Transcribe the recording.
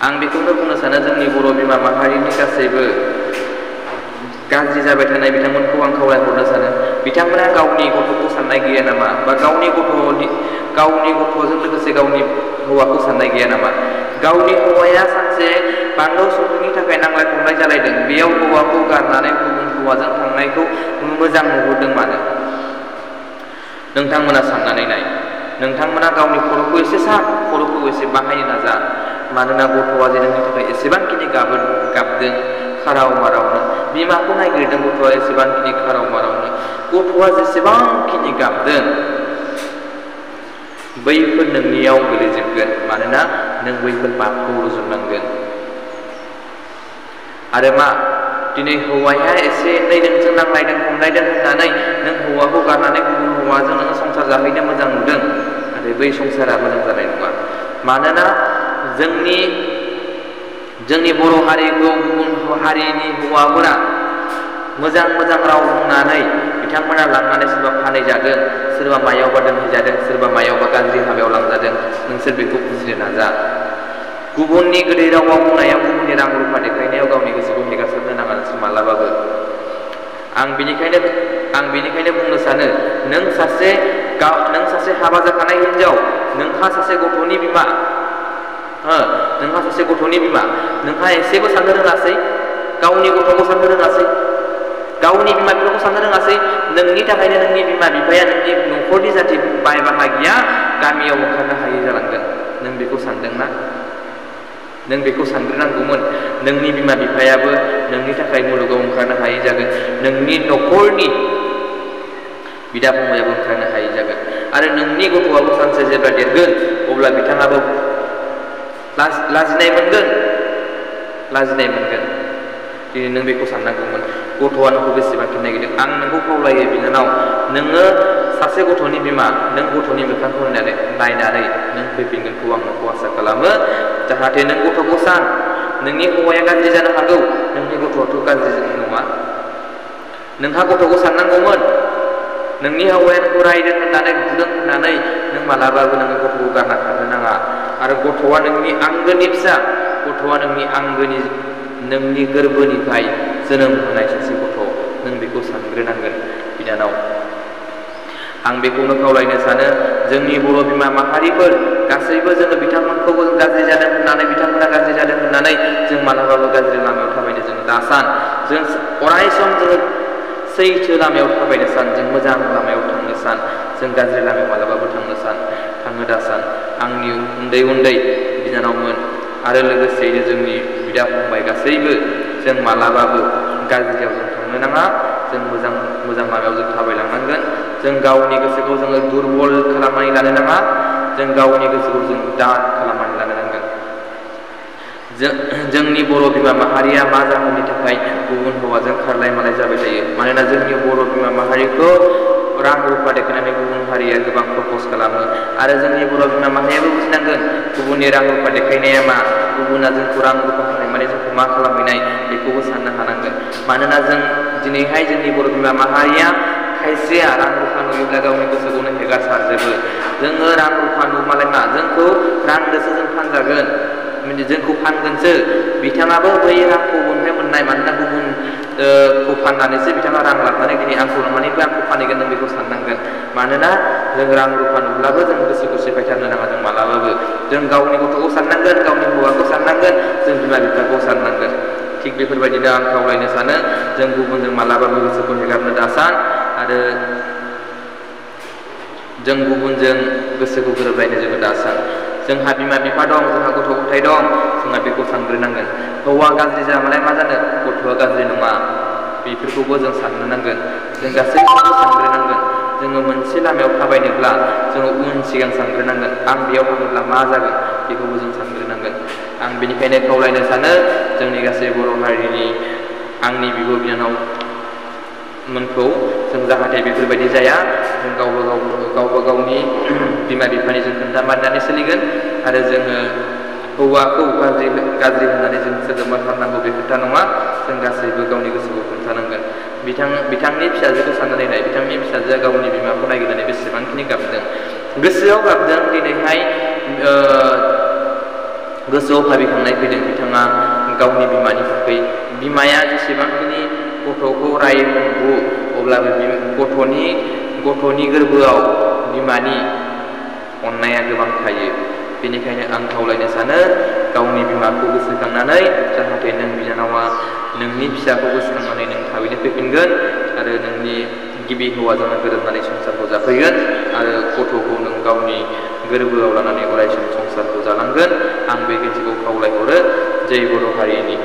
आं बेखौनो बुंनो सानो जोंनि बर' बिमा माहारिनि गासैबो गाज्रि जाबाय थानाय बिथांमोनखौ आं खावलायहरनो सानो बिथांमोना गावनि गथ'खौ साननाय गैया नामा बा गावनि गथ'जों लोगोसे गावनि हौवाखौ साननाय गैया नामा गावनि हौवाया सानसे बानलु संख्रिनि थाखाय नांलाय खमलाय जालायदों बेयाव हौवाखौ गारनानै गुबुन हौवाजों थांनायखौ मोजां नुहुरदों मानो नोंथांमोना साननानै नाय नोंथांमोना गावनि खर'खौ एसे खर'खौ एसे बाहायनो नाजा मानोना गथ'आ जे नोंनि थाखाय एसेबांखिनि गाबदों खाराव मारावनो बिमाखौ नायगिरदों गथ'आ एसेबांखिनि खाराव मारावनो गथ'आ जेसेबांखिनि गाबदों बैफोर नोंनियाव गोलैजोबगोन मानोना नों बैफोर पापखौ रुजुननांगोन आरो मा दिनै हौवाया एसे एनै नोंजों नांलायदों खमलायदों होननानै नों हौवाखौ गारनानै गुबुन हौवाजों नोङो संसार जाहैनो मोजां नुदों नाथाय बै संसारा मोजां जानाय नङा मानोना जोंनि बर' हारिखौ गुबुन हारिनि हौवाफोरा मोजां राव बुंनानै बिथांमोना लांनानै सोरबा फानहैजादों सोरबा मायावबा दोनहैजादों सोरबा मायावबा गाज्रि हाबायाव लांजादों नोंसोर बेखौ बुजिनो नाजा गुबुननि गोदै रावाव बुंनायाव गुबुननि रां रुफा देखायनायाव गावनि गोसोखौ हेगारसारनो नाङा नोंसोर मालाबाबो आं बेनिखायनो बुंनो सानो नों सासे हाबा जाखानाय हिनजाव नोंहा सासे गथ'नि बिमा नोंहा एसेबो साननो रोङासै गावनि गथ'खौ साननो रोङासै गावनि बिमा बिफाखौ साननो रोङासै नोंनि थाखायनो नोंनि बिमा बिफाया नोंनि न'खरनि जाथि बाय बाहागिया गामियाव ओंखारनो हायै जालांगोन नों बेखौ सानदोंना नों बेखौ सानग्रोनांगौमोन नोंनि बिमा बिफायाबो नोंनि थाखाय मुलुगाव ओंखारनो हायै जागोन नोंनि न'खरनि बिदा फंबायाबो ओंखारनो हायै जागोन आरो नोंनि गथ'आबो सानसे जेब्ला देरगोन अब्ला बिथाङाबो लाजिनाय मोनगोन दिनै नों बेखौ साननांगौमोन गथ'आ नोंखौ बेसेबांखि नागिरदों आं नोंखौ खावलायो बिनानाव नोङो सासे गथ'नि बिमा नों गथ'नि मोखांखौ नायनानै नों फैफिनगोनखौ आं नोंखौ आसा खालामो जाहाथे नों गथ'खौ सान नोंनि हौवाया गाज्रि जानो हागौ नोंनि गथ'आथ' गाज्रि नङा नोंहा गथ'खौ साननांगौमोन नोंनि हौवाया नोंखौ रायदों होननानै बुदों होननानै नों मालाबाबो नोङो गथ'खौ गारना थानो नाङा आरो गथ'आ नोंनि आंगोनि फिसा गथ'आ नोंनि आंगोनि नोंनि गोरबोनिफ्राय जोनोम होनाय सासे गथ' नों बेखौ सानग्रोनांगोन बिनानाव आं बेखौनो खावलायनो सानो जोंनि बर' बिमा माहारिफोर गासैबो जोङो बिथांमोनखौबो बिथांमोना गाज्रि जादों होननानै जों मालाबाबो गाज्रि लामायाव थाबायनो जों दासान जों अराय सम जोङो सैथो लामायाव थाबायनो सान जों मोजां लामायाव थांनो सान जों गाज्रि लामायाव मालाबाबो थांनो दासान आंनि उन्दै बिनानावमोन आरो लोगोसेयैनो जोंनि बिदा फंबाय गासैबो जों मालाबाबो गाज्रियाव जों थांनो नाङा जों मोजां लामायाव जों थाबायलांनांगोन जों गावनि गोसोखौ जोङो दुरबल खालामनानै लानो नाङा जों गावनि गोसोखौ जों दाद खालामनानै लानो नांगोन जोंनि बर' बिमा माहारिया मा जाहोननि थाखाय गुबुन हौवाजों खारलाय मालाय जाबाय थायो मानोना जोंनि बर' बिमा माहारिखौ रां रुफा देखायनानै गुबुन हारिया गोबां प्रप'ज खालामो आरो जोंनि बर' बिमा माहारियाबो बुजिनांगोन गुबुननि रां रुफा देखायनाया मा गुबुना जोंखौ रां रुफा होनाय माने जोंखौ मा खालामहैनाय बेखौबो साननो हानांगोन मानोना जों दिनैहाय जोंनि बर' बिमा माहारिया खायसेया रां रुफा नुयोब्ला गावनि गोसोखौनो हेगारसारजोबो जोङो रां रुफा नुमालाय मा जोंखौ रांजोंसो जों फानजागोन जोंखौ फानगोनसो बिथाङाबो बै रांखौ मोननाय मानोना गुबुनखौ फाननानैसो बिथाङा रां लानानै दिनै आंखौ नंनानैबो आंखौ फानहैगोन नों बेखौ साननांगोन मानोना जों रां रुफा नुब्लाबो जों गोसोखौ सिफायथारनो नाङा जों मालाबाबो जों गावनि गथ'खौ साननांगोन गावनि हौवाखौ साननांगोन जों बिमा बिफाखौ साननांगोन थिग बेफोरबायदिनो आं खावलायनो सानो जों गुबुनजों मालाबाबो गोसोखौ हेगारनो दासान आरो जों गुबुनजों गोसोखौ गोरोबलायनो जोङो दासान जोंहा बिमा बिफा दं जोंहा गथ' गथाय दं जोंहा बेखौ सानग्रोनांगोन हौवा गाज्रि जाबालाय मा जानो गथ'आ गाज्रि नङा बेफोरखौबो जों साननो नांगोन जों गासैखौबो सानग्रोनांगोन जोङो मोनसे लामायाव थाबायनोब्ला जोङो उन सिगां सानग्रोनांगोन आं बेयाव थाङोब्ला मा जागोन बेखौबो जों सानग्रोनांगोन आं बेनिखायनो खावलायनो सानो जोंनि गासै बर' हारिनि आंनि बिब' बिनानावमोनखौ जों जाहाथे बेफोरबायदि जाया जों गावबा गावनि बिमा बिफानि जों खोन्था मानिनानै सोलिगोन आरो जोङो हौवाखौ गाज्रि होननानै जों सोदोबथारनांगौ बे खोथा नङा जों गासैबो गावनि गोसोखौ खोन्थानांगोन बिथांनि फिसाजोखौ साननानै नाय बिथांनि फिसाजोआ गावनि बिमाखौ नागिरनानै बेसेबांखिनि गाबदों गोसोआव गाबदों दिनैहाय गोसोआव भाबिखांनाय फैदों बिथाङा गावनि बिमानि थाखाय बिमाया जेसेबांखिनि गथ'खौ रायनांगौ अब्लाबो गथ'नि गोरबोआव बिमानि अननाया गोबां थायो। बेनिखायनो आं खावलायनो सानो गावनि बिमाखौ गोसोखांनानै जाहाथे नों बिनानावा नोंनि फिसाखौ गोसोखांनानै नों थाबैनो फैफिनगोन आरो नोंनि गिबि हौवाजों गोरोबनानै संसारखौ जाफैगोन आरो गथ'खौ नों गावनि गोरबोआव लानानै अरायसम संसारखौ जालांगोन। आं बे खोथिखौ खावलायहरो। जै बर' हारिनि